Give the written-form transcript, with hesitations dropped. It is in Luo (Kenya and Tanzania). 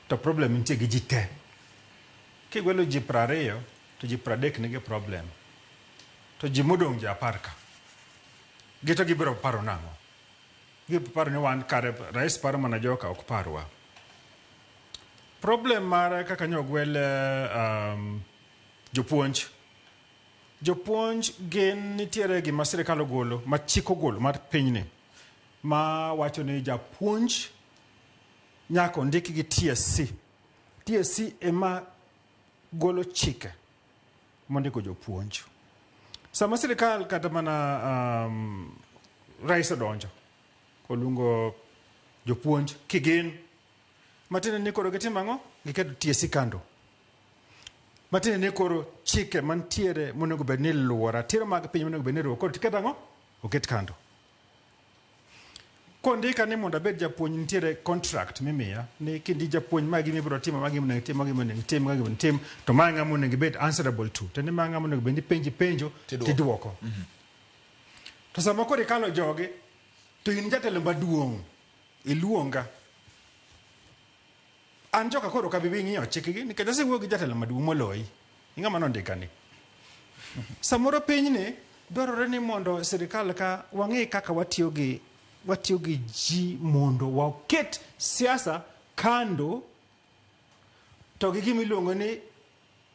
To problem nitie gi ji te. Kigwelo ji 20 to ji 30 nigi problem. To ji modong' ji 10 ka. Gito gibiro paro nang'o? Gibiro paro ni wan kare rais paro mana joka ok parwa. Problem mar kaka nyogwel jopuonj. Jopuonj gin nitiere gima sirikal ogolo, ma chik ogolo mar pinyni, ma wacho ni japuonj nyaka ondik gi TSC. TSC ema golo chike mondiko jopuonj. Sama sirikal kata mana rais odonjo, oluongo jopuonj kigin, matiende ni koro gitimo ang'o? Giketo TSC kando. Matiende ni koro chike mantiere monego bed ni iluwo, ratiro mag piny monego bed ni iluwo, koro tiketo ang'o? Oket kando. Kondika ni mondo abed japuonj nitiere contract mimiya ni kindi japuonj ma gima ibiro timo, ma gima onego itim, ma gima onego itim, ma gima onego itim, to ma ng'ama onego ibed answerable to. Tiende ma ng'ama onego bed ni penji penjo Tidwoko. tidwoko. To sama koro ikalo jogi, to in jatelo maduong', iluonga. An joka koro ok abi ng'iyo chikgi nikech asewuoyo gi jatelo maduong' moloyi. Ing'ama nondika ni. Samoro pinyni dwarore ni mondo sirikal ka wang'i kaka watiyo gi watiyo gi ji mondo waket siasa kando to gi gima iluongo ni